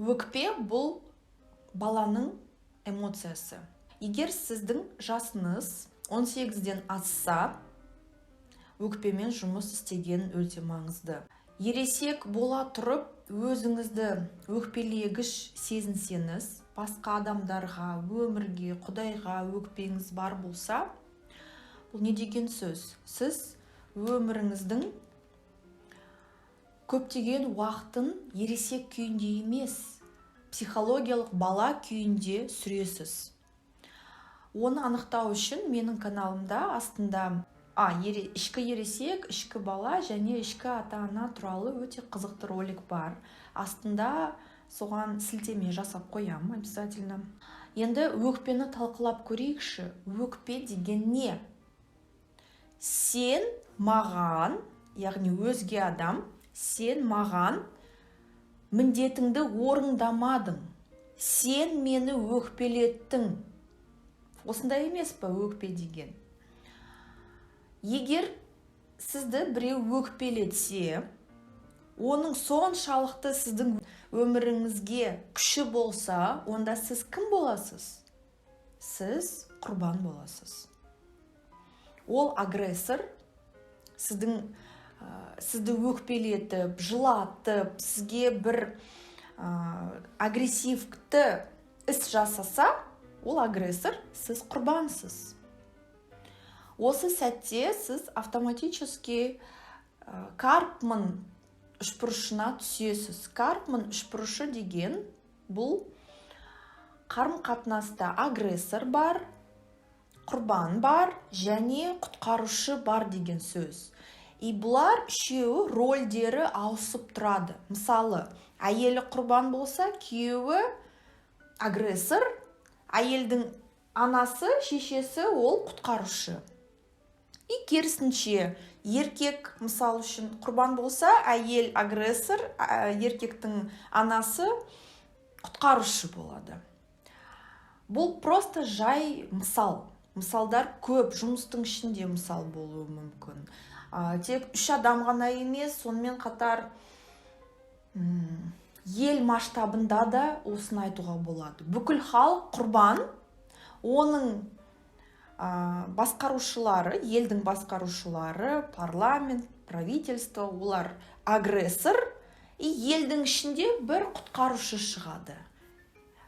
Өкпе — бұл баланың эмоциясы. Егер сіздің жасыңыз 18-ден асса, өкпемен жұмыс істеген өте маңызды. Ересек бола тұрып, өзіңізді өкпелегіш сезінсеңіз, басқа адамдарға, өмірге, құдайға өкпеңіз бар болса, бұл не деген сөз? Сіз өміріңіздің көптеген уақытын ересек күйінде емес, психологиялық бала күйінде сүресіз. Оны анықтау үшін менің каналымда астында ішкі ересек, ішкі бала және ішкі ата-ана туралы өте қызықты ролик бар. Астында соған сілтеме жасап қоямын обязательно. Енді өкпені талқылап көрейікші. Өкпе деген не? Сен маған, яғни өзге адам, сен маған міндетіңді орындамадың, сен мені өкпелеттің. Осындай емес па өкпе деген? Егер сізді біреу өкпелетсе, оның соншалықты сіздің өміріңізге күші болса, онда сіз кім боласыз? Сіз құрбан боласыз. Ол агрессор, сізді өкпелетіп, жылатып, сізге бір агрессивті іс жасаса, ол агрессор, сіз құрбансыз. Осы сәтте сіз автоматически Карпман үшбұрышына түсесіз. Карпман үшбұрышы деген бұл қарым қатынаста агрессор бар, құрбан бар және құтқарушы бар деген сөз. И бұлар үшеуі рольдері ауысып тұрады. Мысалы, әйелі құрбан болса, күйеуі агрессор, әйелдің анасы, шешесі ол құтқарушы. И керісінше, еркек, мысал үшін, құрбан болса, әйел агрессор, еркектің анасы құтқарушы болады. Бұл просто жай мысал. Мысалдар көп, жұмыстың ішінде мысал болуы мүмкін. Тек үш адам ғана емес, сонымен қатар ел масштабында да осыны айтуға болады. Бүкіл халық құрбан, оның басқарушылары, елдің басқарушылары, парламент, правительство, олар агрессор. И елдің ішінде бір құтқарушы шығады,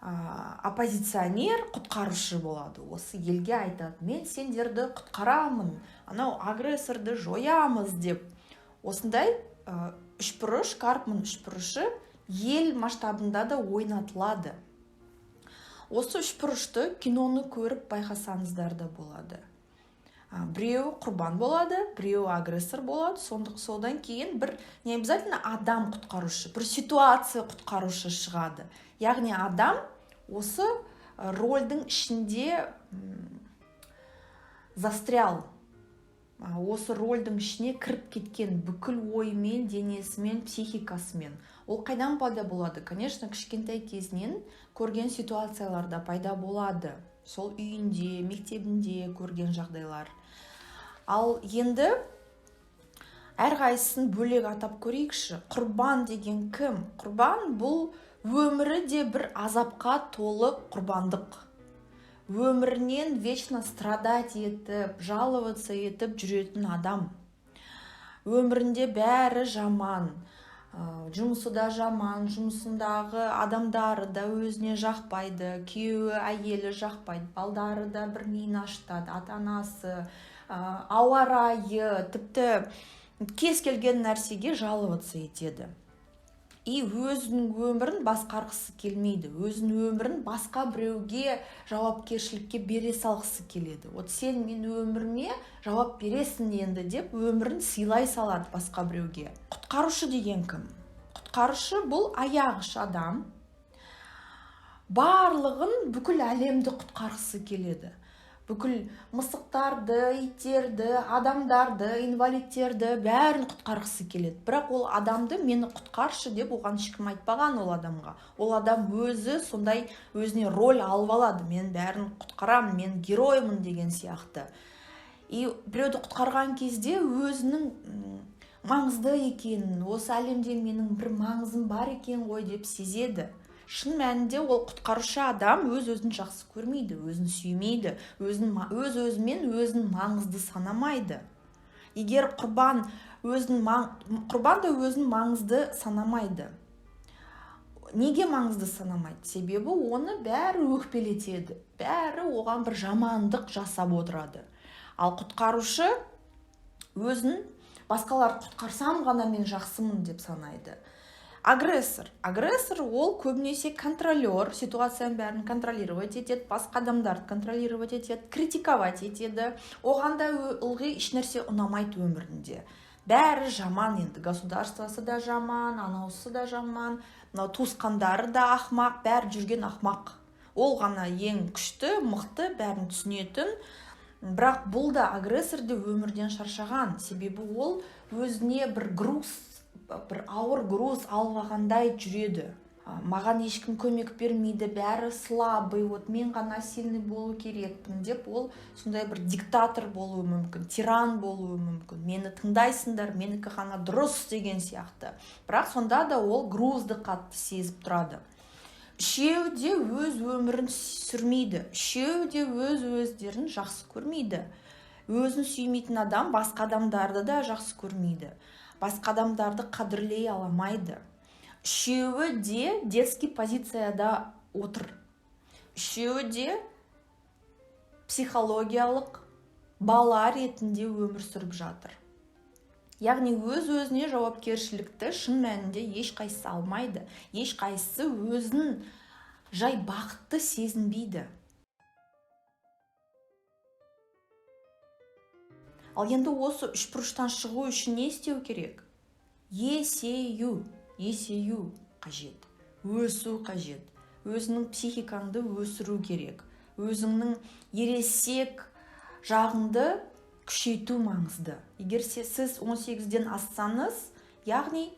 оппозиционер құтқарушы болады. Осы елге айтады: «Мен сендерді құтқарамын, анау агрессорды жоямыз», — деп. Осындай үшбұрыш, Карпман үшбұрышы ел масштабында да ойнатылады. Осы үшбұрышты киноны көріп байқасаңыздар да болады. Біреуі құрбан болады, біреуі агрессор болады. Содан кейін бір, не обязательно адам құтқарушы, бір ситуация құтқарушы шығады. Яғни адам осы рольдің ішінде застрял, осы рольдің ішіне кіріп кеткен бүкіл ойымен, денесімен, психикасымен. Ол қайдан пайда болады? Конечно, кішкентай кезінен көрген ситуацияларда пайда болады, сол үйінде, мектебінде көрген жағдайлар. Ал енді әрқайсысын бөлек атап көрейікші. Құрбан деген кім? Құрбан — бұл өмірі де бір азапқа толы құрбандық, өмірінен вечно страдать етіп, жаловаться етіп жүретін адам. Өмірінде бәрі жаман, жұмысы да жаман, жұмысындағы адамдары да өзіне жақпайды, күйеуі, әйелі жақпайды, балдары да бір миын ашытады, ата анасы, ауа райы, тіпті кез келген нәрсеге жаловаться етеді. И өзінің өмірін басқарғысы келмейді, өзінің өмірін басқа біреуге жауапкершілікке бере салғысы келеді. Вот сен менің өміріме жауап бересің енді деп, өмірін сыйлай салады басқа біреуге. Құтқарушы деген кім? Құтқарушы — бұл аяғыш адам, барлығын, бүкіл әлемді құтқарғысы келеді. Бүкіл мысықтарды, иттерді, адамдарды, инвалидтерді, бәрін құтқарғысы келеді. Бірақ ол адамды «мені құтқаршы» деп оған ешкім айтпаған. Ол адамға, ол адам өзі сондай өзіне роль алып алады: мен бәрін құтқарамын, мен героймын деген сияқты. И біреуді құтқарған кезде өзінің маңызды екенін, осы әлемде менің бір маңызым бар екен ғой деп сезеді. Шын мәнінде ол құтқарушы адам өз-өзін жақсы көрмейді, өзін сүймейді, өз-өзімен өзін маңызды санамайды. Егер құрбан да өзін маңызды санамайды. Неге маңызды санамайды? Себебі оны бәрі өкпелетеді, бәрі оған бір жамандық жасап отырады. Ал құтқарушы өзін басқалар құтқарсам ғана мен жақсымын деп санайды. Агрессор. Агрессор ол көбінесе контролер, ситуацияның бәрін контролировать етеді, басқа адамдарды контролировать етеді, критиковать етеді. Оған да ылғи ешнәрсе ұнамайды өмірінде. Бәрі жаман енді, государствосы да жаман, анаусы да жаман, мынау туысқандары да ақмақ, бәрі жүрген ақмақ. Ол ғана ең күшті, мықты, бәрін түсінетін. Бірақ бұл да агрессор де өмірден шаршаған, себебі ол өзіне бір груз, бір ауыр груз алып алғандай жүреді. Маған ешкім көмек бермейді, бәрі слабый, вот мен ғана сильный болу керекпін деп ол сондай бір диктатор болуы мүмкін, тиран болуы мүмкін. Мені тыңдайсыңдар, менікі ғана дұрыс деген сияқты. Бірақ сонда да ол грузды қатты сезіп тұрады. Үшеуі де өз өмірін сүрмейді, үшеуі де өз өздерін жақсы көрмейді. Өзін сүймейтін адам басқа адамдарды да жақсы көрмейді, басқа адамдарды қадірлей аламайды. Үшеуі де детский позицияда отыр. Үшеуі де психологиялық бала ретінде өмір сүріп жатыр. Яғни өз-өзіне жауапкершілікті шын мәнінде ешқайсысы алмайды, ешқайсысы өзін жай бақытты сезінбейді. Ал енді осы үшбұрыштан шығу үшін не істеу керек? Есею қажет, өсу қажет, өзіңнің психикаңды өсіру керек, өзіңнің ересек жағыңды күшейту маңызды. Егер сіз 18-ден ассаңыз, яғни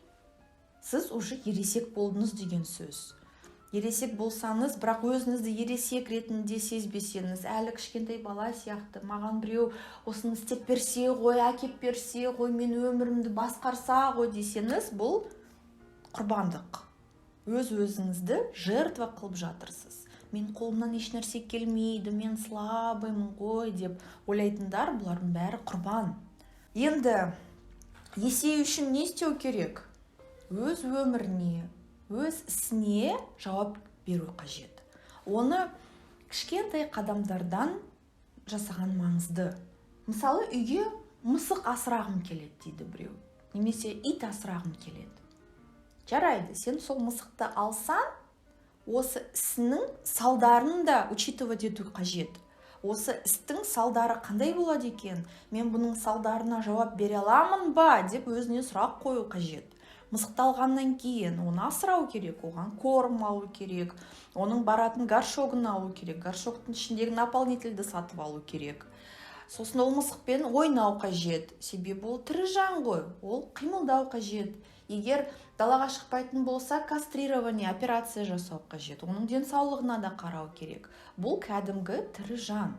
сіз уже ересек болдыңыз деген сөз. Ересек болсаңыз, бірақ өзіңізді ересек ретінде сезбесеңіз, әлі кішкентай бала сияқты, маған біреу осыны істеп берсе ғой, әкеп берсе ғой, мен өмірімді басқарса ғой десеңіз, бұл құрбандық. Өз өзіңізді жертва қылып жатырсыз. Мен қолымнан ешнәрсе келмейді, мен слабыймын ғой деп ойлайтындар, бұлардың бәрі құрбан. Енді есею үшін не істеу керек? Өз өміріне, өз ісіне жауап беру қажет. Оны кішкентай қадамдардан жасаған маңызды. Мысалы, үйге мысық асырағым келеді дейді біреу, немесе ит асырағым келеді. Жарайды, сен сол мысықты алсаң, осы ісінің салдарын да учитывать ету қажет. Осы істің салдары қандай болады екен? Мен бұның салдарына жауап бере аламын ба деп өзіне сұрақ қою қажет. Мысықты алғаннан кейін оны асырау керек, оған корм алу керек, оның баратын горшогын алу керек, горшоктың ішіндегі наполнительді сатып алу керек. Сосын ол мысықпен ойнау қажет, себебі ол тірі жан ғой, ол қимылдау қажет. Егер далаға шықпайтын болса, кастрирование, операция жасау қажет, оның денсаулығына да қарау керек. Бұл кәдімгі тірі жан.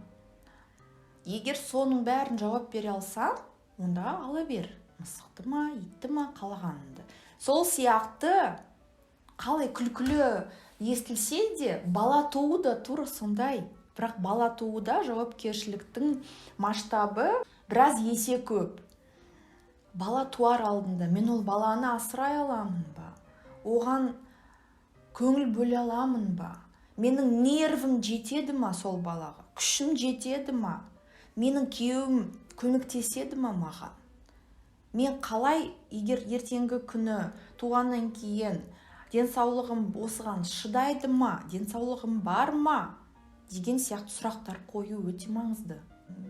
Егер соның бәрін жауап бере алсаң, онда ала бер, мысықты ма, итті ма, қалағаныңды. Сол сияқты қалай күлкілі естілсе де, бала туу да тура сондай. Бірақ бала тууда жауапкершіліктің масштабы біраз есе көп. Бала туар алдында мен ол баланы асырай аламын ба? Оған көңіл бөле аламын ба? Менің нервім жетеді ма сол балаға? Күшім жетеді ма? Менің күйеуім көмектеседі ма маған? Мен қалай, егер ертеңгі күні туғаннан кейін денсаулығым осыған шыдайды ма, денсаулығым бар ма деген сияқты сұрақтар қою өте маңызды.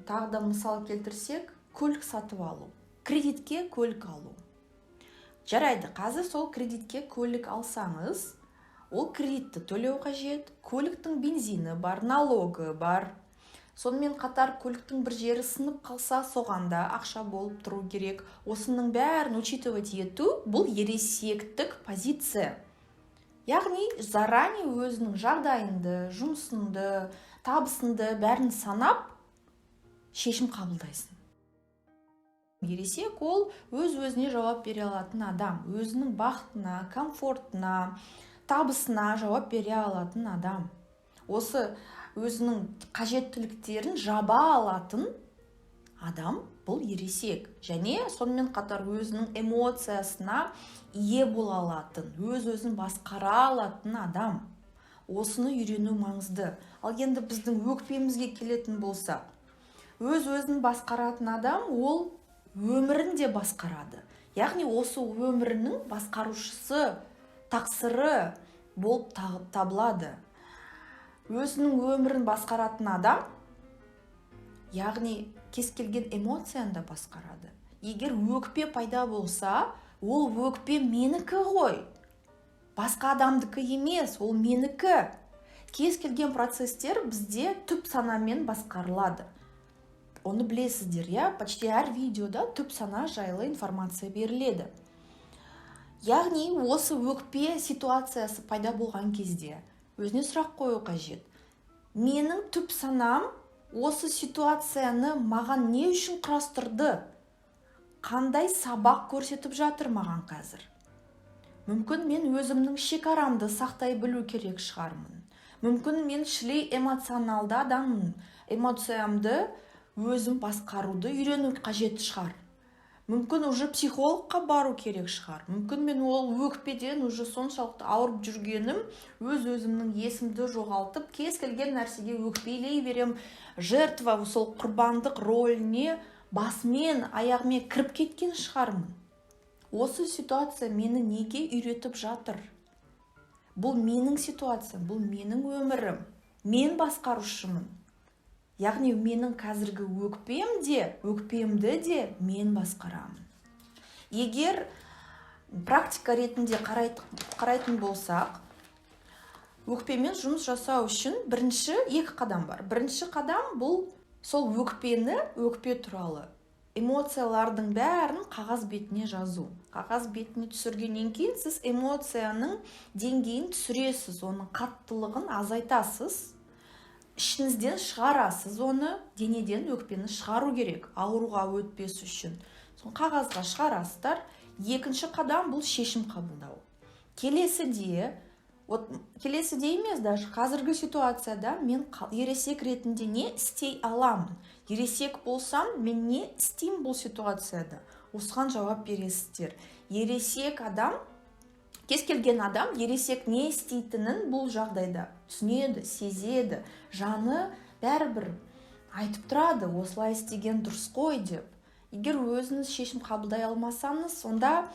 Тағы да мысал келтірсек, көлік сатып алу, кредитке көлік алу. Жарайды, қазір сол кредитке көлік алсаңыз, ол кредитті төлеу қажет, көліктің бензині бар, налогы бар. Сонымен қатар көліктің бір жері сынып қалса, соған да ақша болып тұру керек. Осының бәрін учитывать ету бұл ересектік позиция. Яғни заранее өзінің жағдайыңды, жұмысыңды, табысыңды бәрін санап шешім қабылдайсың. Ересек ол өз-өзіне жауап бере алатын адам, өзінің бақытына, комфортына, Табысына жауап бере алатын адам, осы өзінің қажеттіліктерін жаба алатын адам, бұл ересек. Және сонымен қатар өзінің эмоциясына ие бола алатын, өз өзін басқара алатын адам. Осыны үйрену маңызды. Ал енді біздің өкпемізге келетін болсақ, өз өзін басқаратын адам ол өмірін де басқарады, яғни осы өмірінің басқарушысы, тақсыры болып табылады. Өзінің өмірін басқаратын адам, яғни кез келген эмоцияны да басқарады. Егер өкпе пайда болса, ол өкпе менікі ғой, басқа адамдікі емес, ол менікі. Кез келген процесстер бізде түп санамен басқарылады, оны білесіздер, иә? Почти әр видеода түп сана жайлы информация беріледі. Яғни осы өкпе ситуациясы пайда болған кезде өзіне сұрақ қою қажет: менің түп санам осы ситуацияны маған не үшін құрастырды? Қандай сабақ көрсетіп жатыр маған қазір? Мүмкін, мен өзімнің шекарамды сақтай білу керек шығармын. Мүмкін, мен шіли эмоционалды адаммын, эмоциямды өзім басқаруды үйрену қажет шығар. Мүмкін, уже психологқа бару керек шығар. Мүмкін, мен ол өкпеден уже соншалықты ауырып жүргенім, өз өзімнің есімді жоғалтып, кез келген нәрсеге өкпелей берем, жертва, сол құрбандық рөліне басымен, аяғымен кіріп кеткен шығармын. Осы ситуация мені неге үйретіп жатыр? Бұл менің ситуациям, бұл менің өмірім, мен басқарушымын. Яғни менің қазіргі өкпем де, өкпемді де мен басқарамын. Егер практика ретінде қарайтын болсақ, өкпемен жұмыс жасау үшін бірінші екі қадам бар. Бірінші қадам — бұл сол өкпені, өкпе туралы эмоциялардың бәрін қағаз бетіне жазу. Қағаз бетіне түсіргеннен кейін сіз эмоцияның деңгейін түсіресіз, оның қаттылығын азайтасыз, ішіңізден шығарасыз оны. Денеден өкпені шығару керек ауруға өтпес үшін. Соны қағазға шығарасыздар. Екінші қадам — бұл шешім қабылдау. Келесіде, вот келесіде емес, даже қазіргі ситуацияда мен ересек ретінде не істей аламын? Ересек болсам, мен не істеймін бұл ситуацияда? Осыған жауап бересіздер. Ересек адам, кез келген адам, ересек не істейтінін бұл жағдайда түсінеді, сезеді. Жаны бәрібір айтып тұрады, осылай істеген дұрыс қой деп. Егер өзіңіз шешім қабылдай алмасаңыз, онда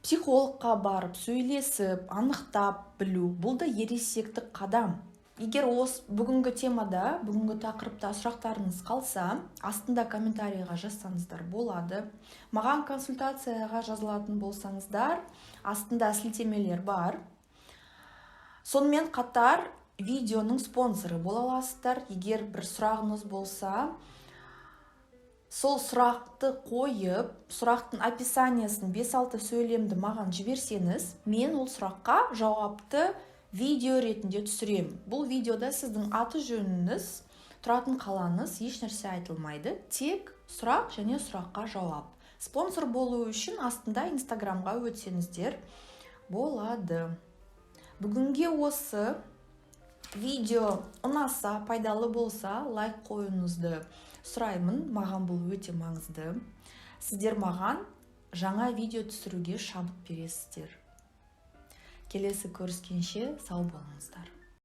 психологқа барып, сөйлесіп, анықтап білу — бұл да ересектік қадам. Егер осы бүгінгі темада, бүгінгі тақырыпта сұрақтарыңыз қалса, астында комментарийға жазсаңыздар болады. Маған консультацияға жазылатын болсаңыздар, астында сілтемелер бар. Сонымен қатар видеоның спонсоры бола аласыздар. Егер бір сұрағыңыз болса, сол сұрақты қойып, сұрақтың описаниясын, 5-6 сөйлемді маған жіберсеңіз, мен ол сұраққа жауапты видео ретінде түсіремін. Бұл видеода сіздің аты жөніңіз, тұратын қалаңыз, еш нәрсе айтылмайды, тек сұрақ және сұраққа жауап. Спонсор болу үшін астында Инстаграмға өтсеңіздер болады. Бүгінге осы. Видео ұнаса, пайдалы болса, лайк қоюыңызды сұраймын, маған бұл өте маңызды. Сіздер маған жаңа видео түсіруге шабыт бересіздер. Келесі көріскенше сау болыңыздар.